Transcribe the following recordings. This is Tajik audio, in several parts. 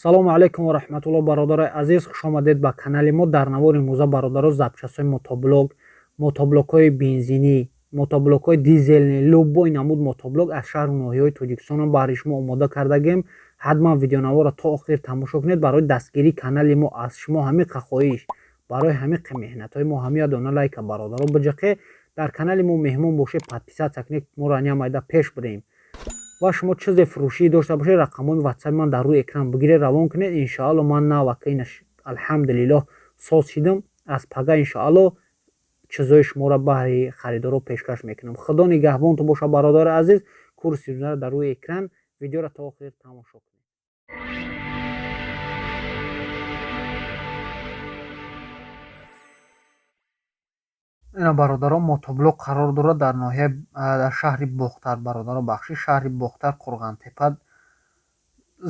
Салому алайкум ва раҳматуллоҳ, бародарои азиз, хуш омадед ба канали мо. Дар навори имрӯза, бародаро, запчастҳои мотоблок, мотоблокҳои бензинӣ, мотоблокҳои дизелни, любой намуд мотоблок аз шаҳру ноҳияҳои Тоҷикистонам баҳри шумо омода кардагем. Ҳатман видеонаворро то охир тамошо кунед. Барои дастгирии канали мо аз шумо ҳамиқа хоҳиш, барои ҳамиқа меҳнатҳои мо ҳамия дона лайка, бародаро, биҷақе. Дар канали мо меҳмон бошед, подписаться кунед, моро ниамайда пеш бирем. Ва шумо чизе фурӯшӣ дошта бошед, рақамҳои ватсапи ман дар рӯи экран бигиред, равон кунед. Иншоалло, ман навака ина, алҳамдулиллоҳ, соз шидам. Аз пага, иншоалло, чизҳои шуморо баҳри харидоро пешкаш мекунам. Худо нигаҳбонтон боша, бародари азиз. Курси дар рӯи экран, видеоро то охир тамошо кунед. Ина, бародарон, мотоблок қарор дорад дар ноҳия, дар шаҳри Бохтар, бародаро, бахши шаҳри Бохтар, Қурғантепа,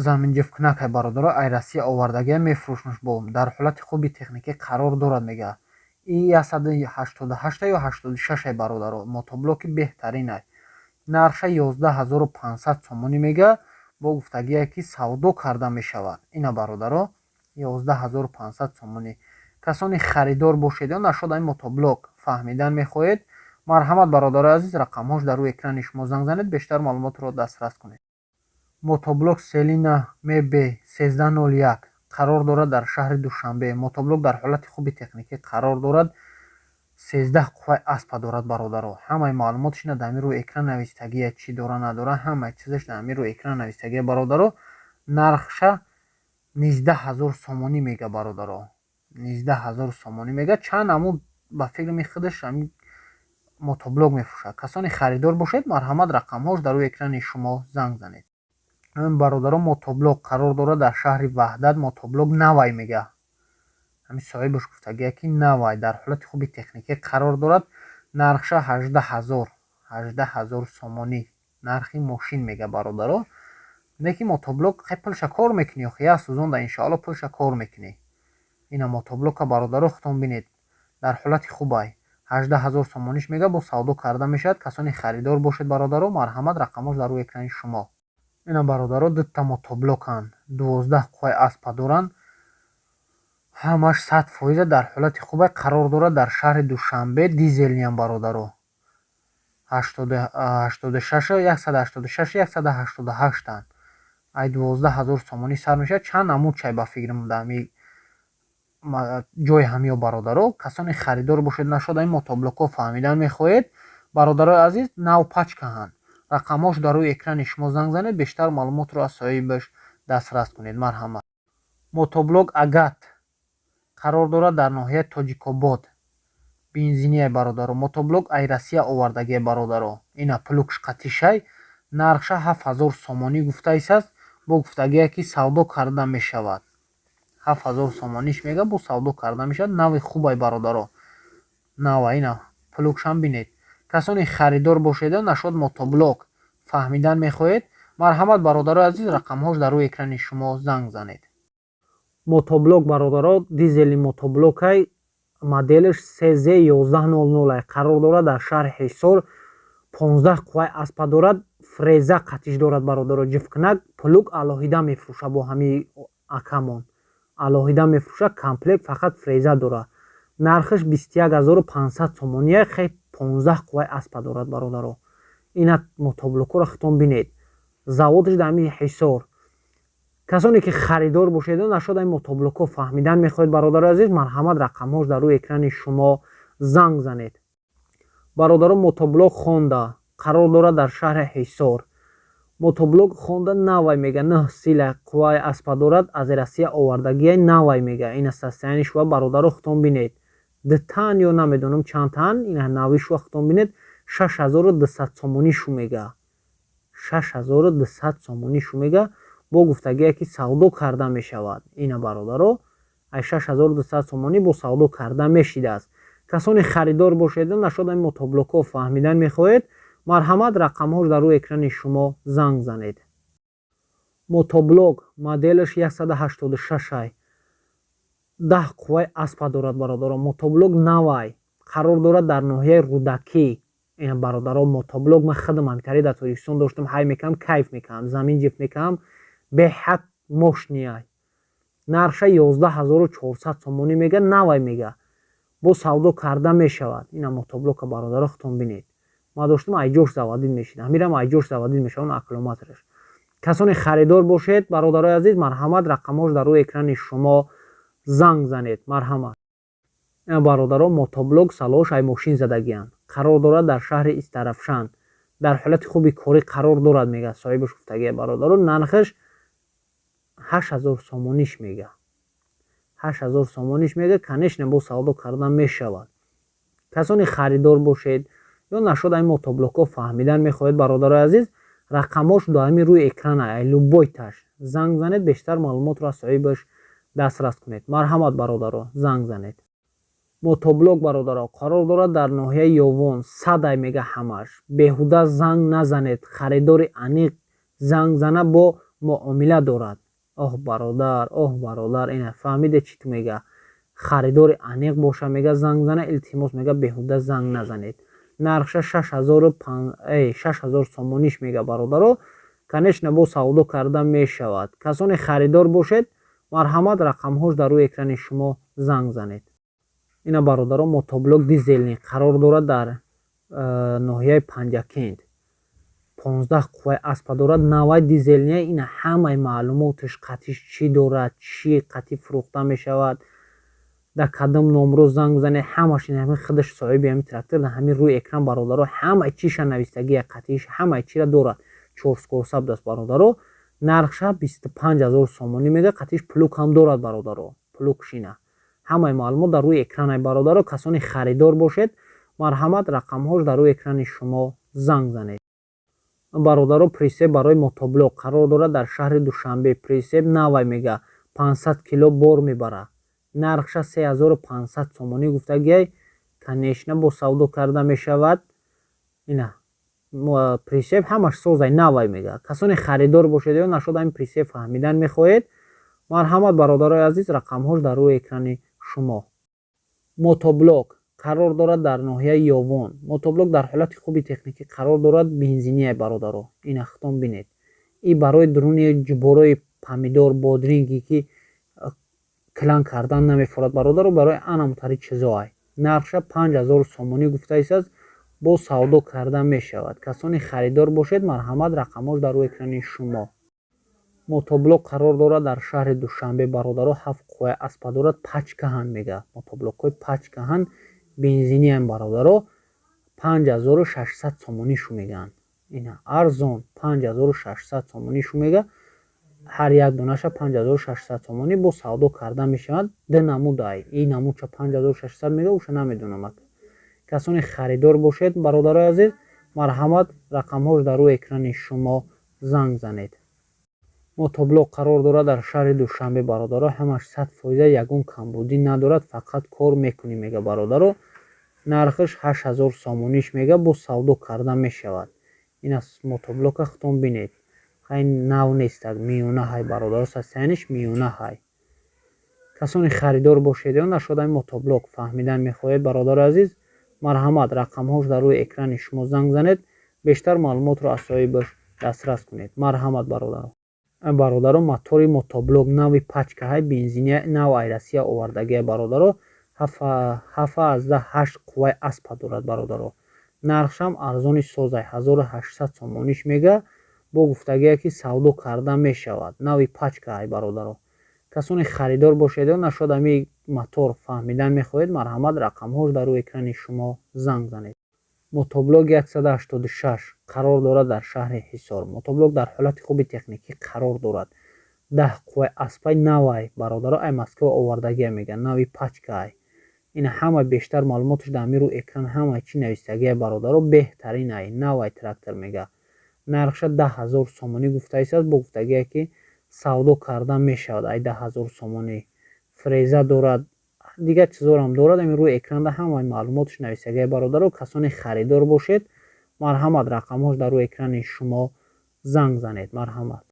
заминҷифкунакай, бародаро. Ай Россия овардагия, мефурӯшнуш, бо дар ҳолати хуби техникӣ қарор дорад, мега. И 188 ё 86-ай, бародаро, мотоблоки беҳтаринай. Нархша 11 500 сомонӣ мега, бо гуфтагие ки савдо карда мешавад. Ина, бародаро, 11 500 сомонӣ. Касоне харидор бошед ё нашод ин мотоблок фаҳмидан мехоҳед, марҳамат, бародарои азиз, рақамҳош дар рӯи экрани шумо, занг занед, бештар маълумотро дастрас кунед. Мотоблок Селина мб 1301 қарор дорад дар шаҳри Душанбе. Мотоблок дар ҳолати хуби техникӣ қарор дорад, 13 қувваи аспа дорад, бародаро. Ҳамаи маълумотш ина дар ҳамин рӯи экран навистагия, чӣ дора, надора, ҳамаи чизаш дар ҳамин рӯи экран навистагия, бародаро. Нархша 19 000 сомонӣ мега, бародаро, 19 000 сомонӣ мега. Чанд намуд, ба фикри худаш, ҳамин мотоблок мефурӯшад. Касоне харидор бошед, марҳамат, рақамҳош дар рӯи экрани шумо, занг занед. Бародаро, мотоблок қарор дорад дар шаҳри Ваҳдат. Мотоблок навай мега, ҳамин соҳибаш гуфтагия ки навай, дар ҳолати хуби техникӣ қарор дорад. Нархша 18 000, 18 000 сомонӣ нархи мошин мега, бародаро. Неки мотоблок хай пулша кор мекунӣ, охи як сӯзонда, иншоалло, пулша кор мекунӣ. Ина мотоблока, бародаро, худтон бинед, дар ҳолати хубай. 18 000 сомониш мега, бо савдо карда мешавад. Касоне харидор бошед, бародаро, марҳамат, рақамҳош дар рӯи экрани шумо. Ина, бародаро, дута мотоблоканд, 12 қувваи аспа доранд, ҳамаш 100%-а, дар ҳолати хубай, қарор дорад дар шаҳри Душанбе, дизелниам, бародаро. 86, 186, 188-анд. Ай 12 000 сомонӣ сар мешавад. Чанд намуд чай, ба фикрам, дар ҳами ҷои ҳамиё, бародаро. Касоне харидор бошед, нашод ин мотоблокҳо фаҳмидан мехоҳед, бародарои азиз, нав пачкаҳанд. Рақамҳош дар рӯи экрани шумо, занг занед, бештар маълумотро аз соҳибаш дастрас кунед. Марҳамат. Мотоблок Агат қарор дорад дар ноҳияи Тоҷикобод, бензиния, бародаро. Мотоблок ай Россия овардагия, бародаро. Ина плугш қатишай. Нархша 7000 сомонӣ гуфтаисаст, бо гуфтагие ки савдо карда мешавад. 7000 сомониш мега, бо савдо карда мешавад. Нави хубай, бародаро, нава. Ина плугшам бинед. Касоне харидор бошед, нашод мотоблок фаҳмидан мехоҳед, марҳамат, бародарои азиз, рақамҳош дар рӯи экрани шумо, занг занед. Мотоблок, бародаро, дизели мотоблокай, моделаш cz 1100, қарор дорад дар шаҳри Ҳисор, 15 қувваи аспа дорад, фреза қатиш дорад, бародаро, ҷифкунак, плуг алоҳида мефурӯша. Бо ҳамин акамон алоҳида мефурӯшад комплект, фақат фреза дорад. Нархаш 21 500 сомония. Хе 15 қувваи аспа дорад, бародаро. Ина мотоблокҳоро худтон бинед, заводаш дар ҳамин Ҳисор. Касоне ки харидор бошед, нашод ин мотоблокҳо фаҳмидан мехоҳед, бародарои азиз, марҳамат, рақамҳош дар рӯи экрани шумо, занг занед. Бародаро, мотоблок Хонда қарор дорад дар шаҳри Ҳисор. Мотоблок Хонда навай мега, нӯҳ сила қувваи аспа дорад, аз Россия овардагия, навай мега. Ина состояние шува, бародаро, худтон бинед. Дутан ё намедонам чанд тан, ина нави шува, худтон бинед. 6200 сомонӣ шу мега, 6200 сомонӣ шу мега, бо гуфтагие ки савдо карда мешавад. Ина, бародаро, ай 6200 сомонӣ бо савдо карда мешидааст. Касоне харидор бошед, нашод ин мотоблокҳо фаҳмидан мехоҳед, марҳамат, рақамҳош дар рӯи экрани шумо, занг занед. Мотоблок моделаш 186-ай, 10 қувваи аспа дорад, бародаро. Мотоблок навай, қарор дорад дар ноҳияи Рӯдакӣ. Ина, бародаро, мотоблок ман худам ҳамитари дар Тоҷикистон доштам, ҳай мекардам, кайф мекардам, замин ҷифт мекардам, беҳад мощный ай. Нархша 11 400 сомонӣ мега, навай мега, бо савдо карда мешавад. Ина мотоблока, бародаро, худтон бинед. Ма доштум, айҷош заводить мешид, ҳамирам айҷош заводить мешавад аккумулятораш. Касоне харидор бошед, бародарои азиз, марҳамат, рақамҳош дар рӯи экрани шумо, занг занед, марҳамат. Бародаро, мотоблок салош ай мошин задагианд, қарор дорад дар шаҳри Истарафшан, дар ҳолати хуби корӣ қарор дорад, мега соҳибаш гуфтагия. Бародаро, нархаш 8000 сомониш мега, 8000 сомониш мега, конечно, бо савдо карда мешавад. Касоне харидор бошед ё нашуд ай мотоблокҳо фаҳмидан мехоҳед, бародарои азиз, рақамҳош доами рӯи экрана, ай любойташ занг занед, бештар маълумотро аз соҳибаш дастрас кунед. Марҳамат, бародаро, занг занед. Мотоблок, бародаро, қарор дорад дар ноҳияи Ёвон, садай мега ҳамаш. Беҳуда занг назанед, харидори аниқ занг зана, бо муомила дорад. Оҳ, бародар, оҳ, бародар, ина фаҳмиде, чӣ ту мега? Харидори аниқ боша, мега, занг зана, илтимос, мега, беҳуда занг назанед. Нархша 6000 сомониш мега, бародаро, конечно, бо савдо карда мешавад. Касоне харидор бошед, марҳамат, рақамҳош дар рӯи экрани шумо, занг занед. Ина, бародаро, мотоблок дизельный қарор дорад дар ноҳияи Панҷакент, 15 қувваи аспа дорад, навай дизельный. Ина ҳамаи маълумоташ, қатиш чӣ дорад, чӣ қатӣ фурӯхта мешавад, дар кадом номро занг бизанед, ҳамаш ин ҳамин худаш соҳиби ҳамин трактор дар ҳамин рӯи экран, бародаро, ҳамаи чиша навистагия, қатиш ҳамаи чира дорад. Чорскорса будааст, бародаро. Нархша 25 000 сомонӣ мега, қатиш плуг ҳам дорад, бародаро, плуг шина. Ҳамаи маълумот дар рӯи экранай, бародаро. Касоне харидор бошед, марҳамат, рақамҳош дар рӯи экрани шумо, занг занед. Бародаро, прицеп барои мотоблок қарор дорад дар шаҳри Душанбе. Прицеп навай мега, 500 кило бор мебарад. Нархша 3500 сомонӣ гуфтагиай, конечно, бо савдо карда мешавад. Ина прицеп ҳамаш созай, навай мега. Касоне харидор бошед ё нашуд ҳамин прицеп фаҳмидан мехоҳед, марҳамат, бародарои азиз, рақамҳош дар рӯи экрани шумо. Мотоблок қарор дорад дар ноҳияи Ёвон. Мотоблок дар ҳолати хуби техникӣ қарор дорад, бензиния, бародаро. Ина худтон бинед, и барои дуруни ҷуборои помидор, бодринге ки клан кардан намефорад, бародаро, барои анамутари чизоай. Нархша 5000 сомонӣ гуфтаистааст, бо савдо карда мешавад. Касоне харидор бошед, марҳамат, рақамҳош дар рӯи экрани шумо. Мотоблок қарор дорад дар шаҳри Душанбе, бародаро, ҳафт қувваи аспа дорад, пачкаҳанд мега, мотоблокҳои пачкаҳанд, бензиниам, бародаро, 5600 сомонӣ шу мегӯянд. Ина арзон, 5600 сомонӣ шу мега, ҳар як донаша 5600 сомонӣ, бо савдо карда мешавад. Ду намудай, и намудша 5600 мега, уша намедонам. Касоне харидор бошед, бародарои азиз, марҳамат, рақамҳош дар рӯи экрани шумо, занг занед. Мотоблок қарор дорад дар шаҳри Душанбе, бародаро, ҳамаш 100%, ягон камбудӣ надорад, фақат кор мекунӣ мега, бародаро. Нархаш 8000 сомониш мега, бо савдо карда мешавад. Ин аз мотоблока худтон бинед. Хай, нав нестак, миёна ҳай, бародаро, состояниш миёна ҳай. Касоне харидор бошед ё нашуд ҳамин мотоблок фаҳмидан мехоҳед, бародари азиз, марҳамат, рақамҳош дар рӯи экрани шумо, занг занед, бештар маълумотро аз соҳибаш дастрас кунед. Марҳамат, бародаро. Бародаро, мотори мотоблок нави пачкаҳай, бензини, нав ай Россия овардагия, бародаро, 7,8 қувваи аспа дорад, бародаро. Нархшам арзони созай, 1800 сомониш мега, бо гуфтагие ки савдо карда мешавад. Нави пачкаҳай, бародаро. Касоне харидор бошед ё нашуд ҳамин мотор фаҳмидан мехоҳед, марҳамат, рақамҳош дар рӯи экрани шумо, занг занед. Мотоблок 186 қарор дорад дар шаҳри Ҳисор. Мотоблок дар ҳолати хуби техникӣ қарор дорад, 10 қувваи аспай, навай, бародаро, ай Москва овардагия мега, нави пачкаай. Ина ҳама бештар маълумоташ дар ҳамин рӯи экран, ҳамаи чӣ навистагия, бародаро, беҳтаринай, навай трактор мега. Нархша 10 000 сомонӣ гуфтаистааст, бо гуфтагие ки савдо карда мешавад. Ай 10 000 сомонӣ фреза дорад, дигар чизорам дорад. Ҳамин рӯи экранда ҳамаи маълумоташ навистагия, бародаро. Касоне харидор бошед, марҳамат, рақамҳош дар рӯи экрани шумо, занг занед, марҳамат,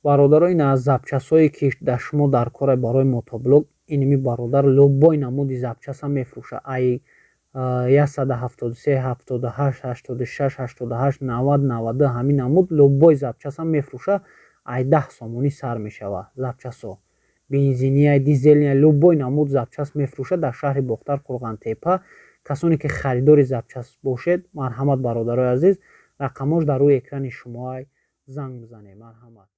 бародаро. Ин аз запчастҳое ки дар шумо дар кора барои мотоблок, инми бародар любой намуди запчаста мефурӯшад. Ай 173, 78, 86, 88, 90, 92, ҳамин намуд любой запчаста мефурӯшад. Ай 10 сомонӣ сар мешавад запчастҳо. Бензиния, дизельная, любой намуд запчасть мефурӯшад дар шаҳри Бохтар, Қурғантепа. Касоне ки харидори запчасть бошед, марҳамат, бародарои азиз, рақамош дар рӯи экрани шумоай, занг бизанед, марҳамат.